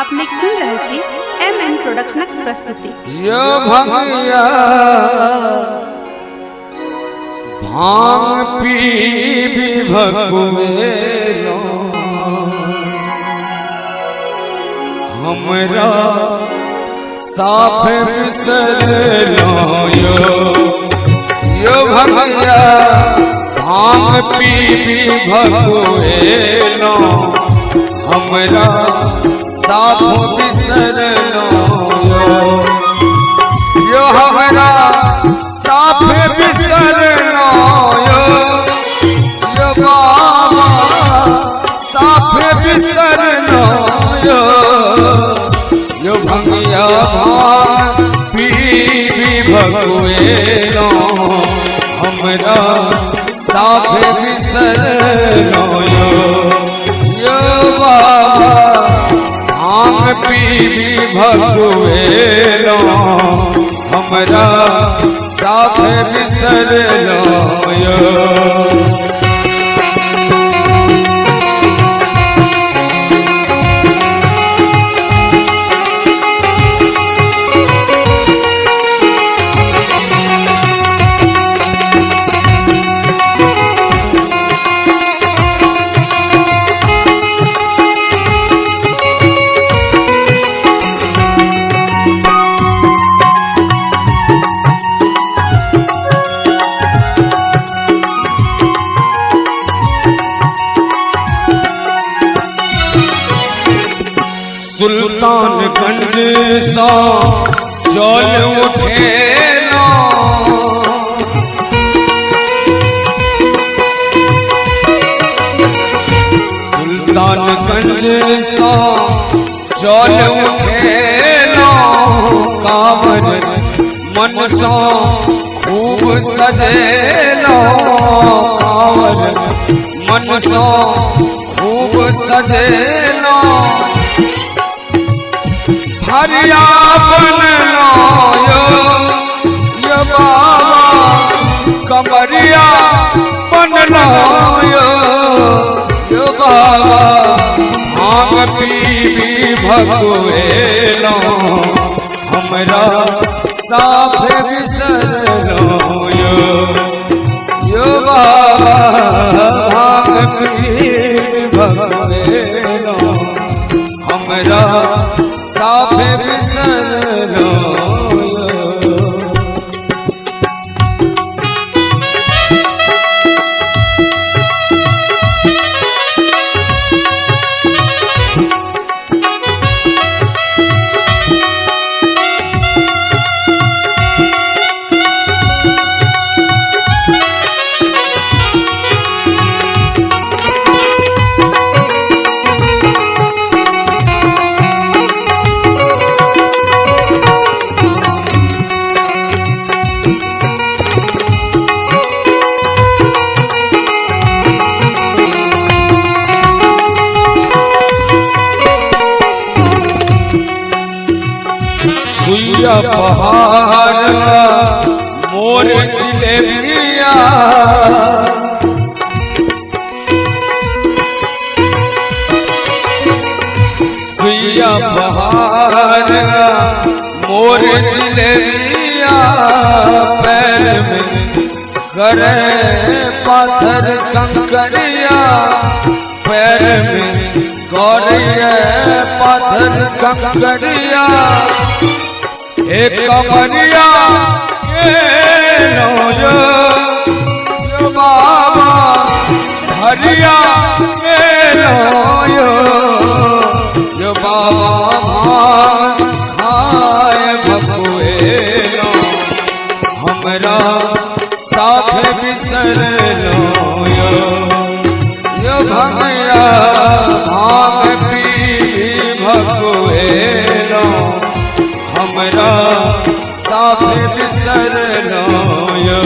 अपने सुन रहल छी एम एन प्रोडक्शनक प्रस्तुति। यो भंगिया भांग पी भकुएलो हमरा साफ बिसरलो। यो यो भंगिया भांग पी भकुएलो हमरा साफ बिसरलो। यो हमरा साफ बिसरलो। यो बाबा साफ बिसरलो। यो भंगिया भांग पी भकुएलो हमरा साफ बिसरलो। यो बाबा भांग पी भकुएलो हमरा साफ बिसरलो। यो सुल्तानगंज सा चल उठे लो सुल्तानगंज सा चल उठे लो कांवर मन सा खूब सजे लो कांवर मन सा खूब सजे लो हरिया बनलो। यो बाबा कमरिया बनलो। यो बाबा भांग पी भकुएलो हमरा साफ बिसरलो। यो बाबा भांग पी भकुएलो हमरा साफ बिसरलो। सुइया पहाड़ मोर जिलेबिया सुइया पहाड़ मोर जिलेबिया पैर में करे पाथर कंकरिया पैर में करे पाथर कंकरिया एक कमरिया लो यो बाबा हरिया लो यो बाबा भांग खाए भकुएलो हमरा साफ बिसरलो। यो भंगिया भांग पी भकुएलो हमरा साफ बिसरलो। यो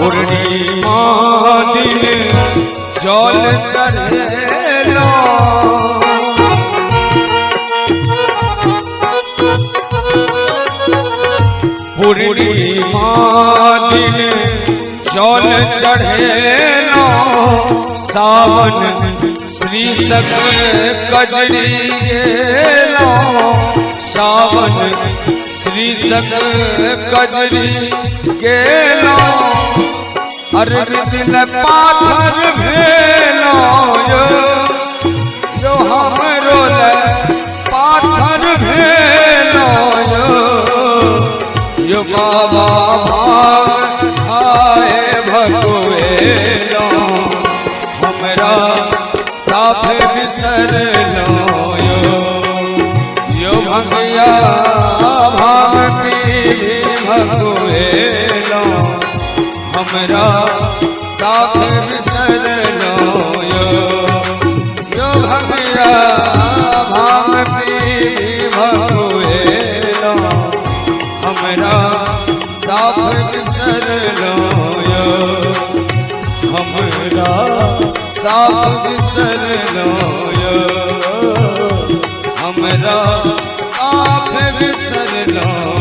पूर्णिमा दिन जल चढ़ेलो। पूर्णिमा दिन जल चढ़ेलो, सावन श्री सक कजरी गेलो। सावन श्री सक कजरी गेलो, अरविंद पाथर भेलो यो, यो हमरो ले पाथर भेलो यो। यो बाबा भांग खाए भगवेलो, हमरा साफ बिसरलो यो। यो भंगिया भांग पी भगवेलो, हमरा साफ बिसरलो यो। यो भंगिया भांग पी भगवेलो, हमरा साफ बिसरलो यो। हमरा साफ बिसरलो यो, हमरा साफ बिसरलो।